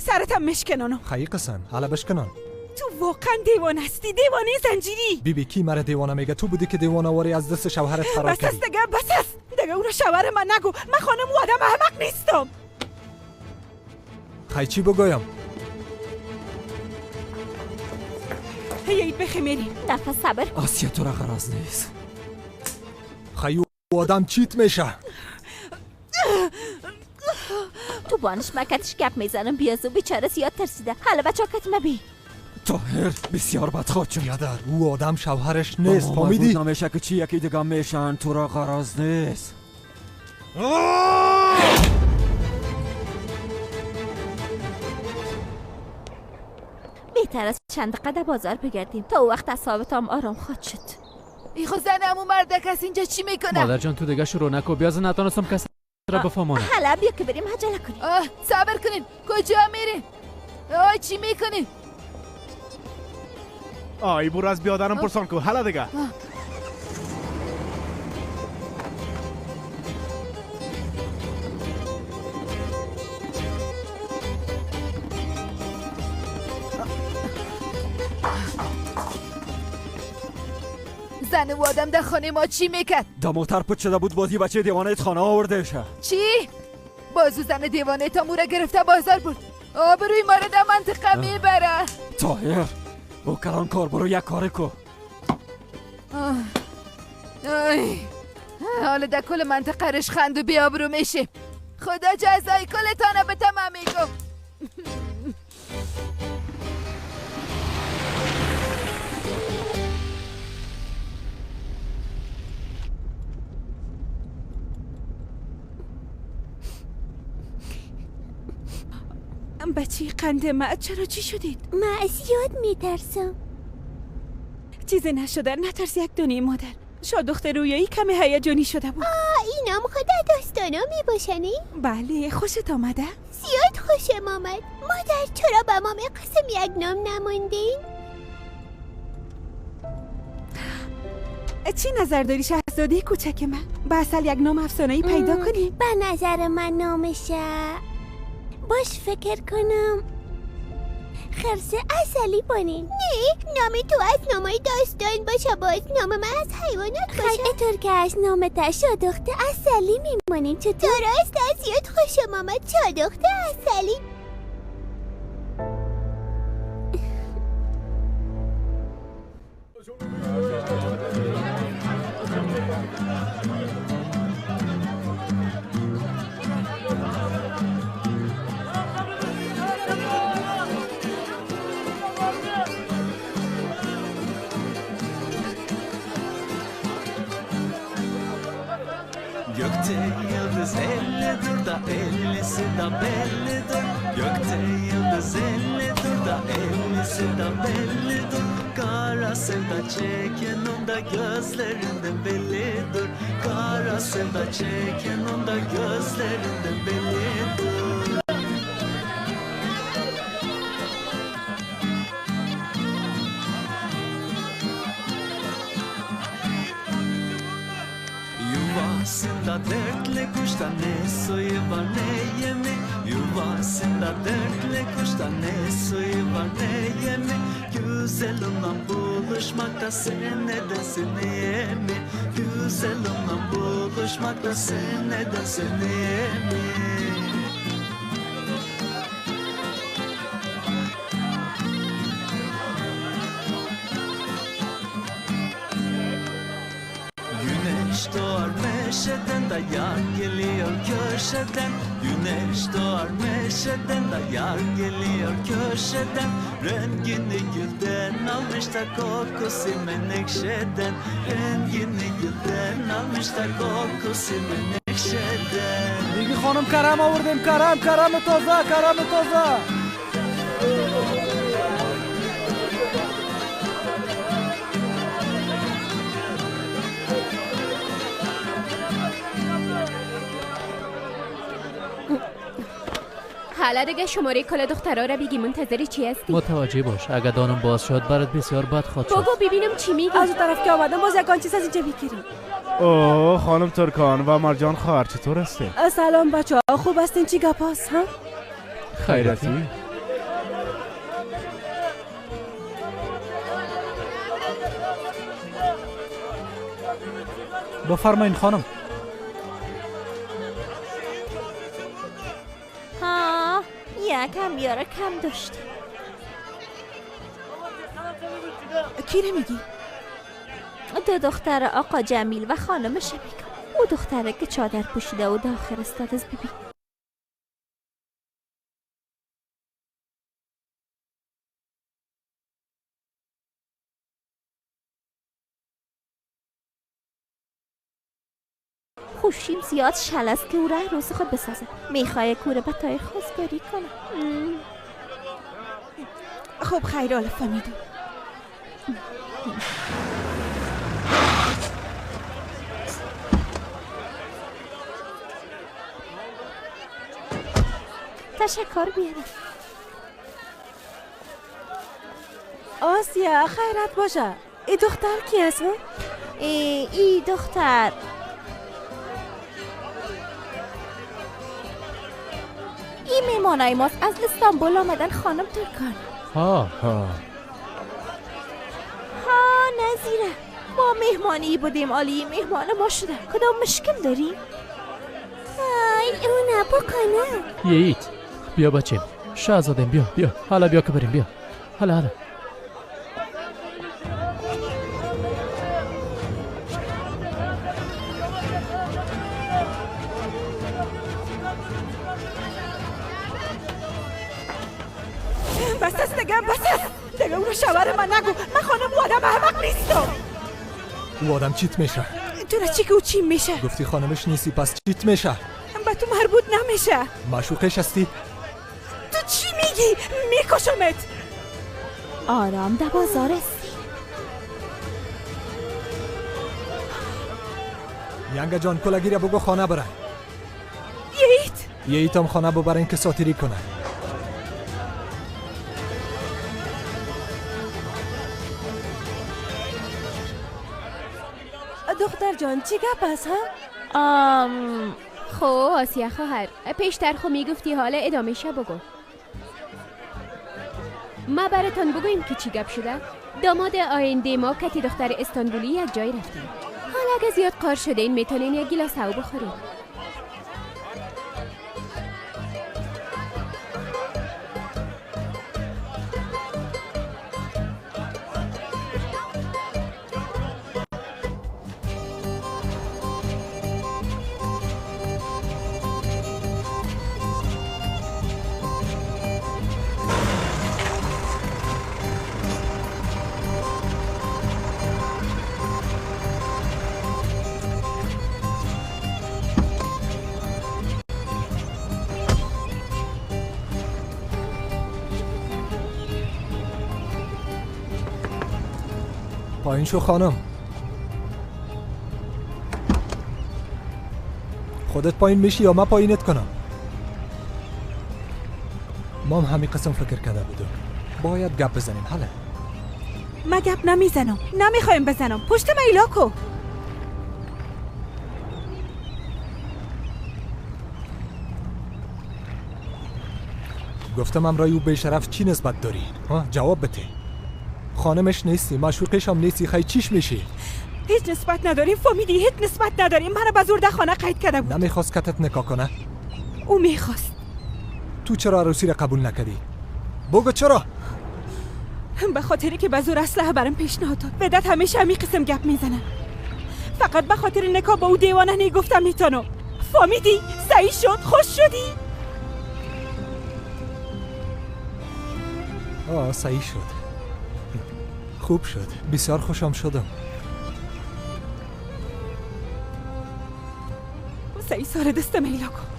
سرتم مشکنانم. خیلی قسم حالا بشکنان. تو واقعا دیوانه هستی، دیوانه زنجیری. بی بی کی مرا دیوانه میگه؟ تو بودی که دیوانه واری از دست شوهرت فرار کردی. بس است دیگه، بس است دیگه. او را شوهر من نگو. من خانم و آدم احمق نیستم. خی چی بگویم؟ هی بخی نفس صبر. آسیا تو را غرض نیست. خی آدم چیت میشه. تو بانش مکتش گپ میزنم. بیازو بیچاره زیاد ترسیده. حالا بچه کت مبی. طاهر بسیار بدخواه شد. یادر او آدم شوهرش نیست. فهمیدی؟ نمیشه که چی یکی دیگه میشن. تو را غرض نیست. بهتر از چند دقیقه بازار بگردیم تا او وقت اعصابتم آرام خواهد شد. ای خو زنم اون مردک از اینجا چی میکنه؟ مادر جان تو دیگه شروع نکو. بیاز نتانستم کس را بفهمانم. حالا بیا که بریم، عجله کنیم. صبر کنین، کجا میرین؟ آی چی میکنین؟ آی برو از بیادرم پرسان کو. حالا دیگه زن و آدم در خانه ما چی میکرد؟ در موتر پت شده بود. بازی بچه دیوانه خانه آورده شه. چی؟ بازو زن دیوانه تا مورا گرفته بازار برد. آبروی ما را در منطقه میبره. طاهر او کلان کار برو یک کار کو. حالا در کل منطقه رش خند و بی آبرو میشه. خدا جزای کلتانه به تمام میگم. بچی قند ما چرا چی شدید؟ ما از یاد میترسم. چیزی نشده، نترس یک دونی مادر. شاد دختر رویایی کمی هیجانی شده بود. اینم خدا داستانا میباشنی؟ بله، خوشت آمده؟ زیاد خوشم آمد. مادر چرا به ما قسم یک نام نماندین؟ چی نظر داری شهزاده کوچک من؟ به اصل یک نام افسانه‌ای پیدا کنی؟ به نظر من نامشه باش فکر کنم خرس اصلی بانین. نه نام تو از نامای داستان باشه، باز نام من از حیوانات باشه. خیلی طور که از نام شادخت اصلی میمانین. چطور؟ درست، از یاد خوشم آمد. شادخت اصلی. Gökte yıldız ellidir da ellisi da bellidir. Gökte yıldız ellidir da ellisi da bellidir. Kara sevda çeken onda gözlerinden bellidir. Kara sevda çeken onda gözlerinden bellidir. Yuvasında dertli kuşta ne suyu var ne yemi. Yuvasında dertli kuşta ne suyu var ne yemi. Güzel onunla buluşmakta sen nedensin yemi. Güzel onunla buluşmakta sen nedensin yemi. Güneş doğar meşeden da yar geliyor köşeden. Güneş doğar meşeden da yar geliyor köşeden. Rengini gülden almış da kokusu menekşeden. Rengini gülden almış da kokusu menekşeden. بیبی خانم کرم آوردیم، کرم، کرم تازه، کرم تازه. حالا دیگه شماره کل دخترها را بگی. منتظری چی هستی؟ متوجه باش، اگه دانم باز شد برات بسیار بد خواهد شد. بابا ببینم چی میگی. از اون طرف که آمدم باز یکان چیز از اینجا بگیریم. اوه خانم ترکان و مرجان خواهر چطور هستی؟ سلام بچه ها، خوب هستین؟ چی گپ هست؟ ها؟ خیرتی. بفرمایین خانم. ها یکم بیاره کم داشت. کی رو میگی؟ دو دختر آقا جمیل و خانمش میگم. او دختره که چادر پوشیده و داخل استاد از بیبی. خوشیم زیاد شل است که او را عروس خود بسازه. میخواه کوره به تای خواستگاری کنه. خب خیر حالا فهمیدم. تشکر بیاره. آسیا خیرت باشه. ای دختر کی است؟ ای دختر این میمانای ماست، از استانبول آمدن خانم ترکان. ها ها ها نظیره، ما مهمانی بودیم، عالی مهمان ما شده. کدام مشکل داری؟ ای اون بکنه. ییت بیا بچیم، شاهزادم بیا بیا، حالا بیا که بریم، بیا حالا حالا. بس است دیگه، بس است دیگه. اون رو شوهر من نگو. من خانم او آدم احمق نیستم. او آدم چیت میشه؟ تو را چی که او چی میشه؟ گفتی خانمش نیستی پس چیت میشه؟ به تو مربوط نمیشه. معشوقش هستی؟ تو چی میگی؟ میکشمت. آرام در بازار هستی. ینگه جان کلگی را بگو خانه برن. ییت ییت هم خانه ببرن که ساتیری کنه. دختر جان چی گپ است ها؟ خب آسیه خواهر پیشتر خو میگفتی، حالا ادامه شه بگو. ما براتان بگویم که چی گپ شده. داماد آینده ما کتی دختر استانبولی یک جای رفتیم. حالا اگه زیاد قار شده این میتونین یک گیلاس او بخورین. پایین شو خانم. خودت پایین میشی یا من پایینت کنم؟ ما هم همین قسم فکر کرده بودم. باید گپ بزنیم. حالا من گپ نمیزنم، نمیخوایم بزنم. پشت من ایلا کو. گفتم امرای او بیشرف چی نسبت داری؟ ها جواب بده. خانمش نیستی، معشوقش هم نیستی، خیلی چیش میشی؟ هیچ نسبت نداریم فهمیدی؟ هیچ نسبت نداریم. منو به زور در خانه قید کرده بود. نمیخواست کتت نکاح کنه؟ او میخواست. تو چرا عروسی را قبول نکردی؟ بگو چرا؟ به خاطری که به زور اسلحه برام پیشنهاد داد. بدت همیشه همین قسم گپ میزنه. فقط به خاطر نکاح با او دیوانه نی گفتم میتونم. فهمیدی؟ صحیح شد؟ خوش شدی؟ آه صحیح شد. خوب شد، بسیار خوشم شدم. صحیح سال دست میلا کن.